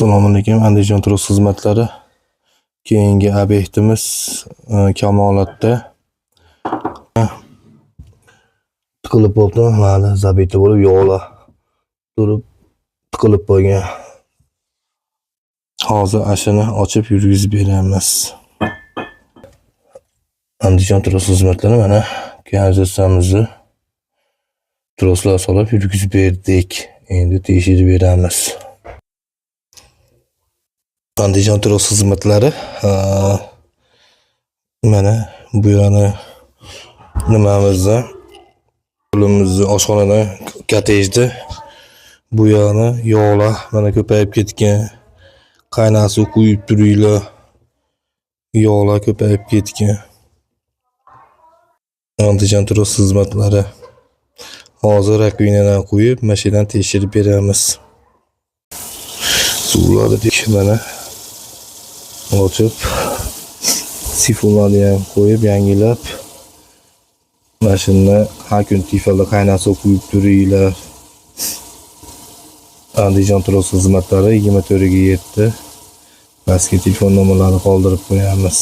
Assalomu alaykum, Andijon turizm xizmatlari. Keyingi obyektimiz Kamolatda. Tiqilib bo'libdi, mana zabita bo'lib yog'lar turib tiqilib qo'ygan. Hozir ashini ochib yurgizib beramiz. Andijon turizm xizmatlari mana kanalizatsiyamizni troslar solib yurgizib berdik. Endi tekshirib beramiz. Andijon turizm xizmatlari mana bu yoni nimamizni qo'limizni oshxonadan kottejni bu yog'ini yog'lar mana ko'payib ketgan. Qaynar suv quyib turinglar. Yog'lar ko'payib ketgan. Andijon turizm xizmatlari. Hozir rakovinadan qo'yib, mashinadan tekshirib beramiz. Suvlarni mana ochib, sifonlarni ham qo'yib, yangilab mashina har kun Tefalda qaynar suv quyib turinglar. Andijon turizm xizmatlari 24 ga 7. Pastga telefon nomerlarini qoldirib qo'yamiz.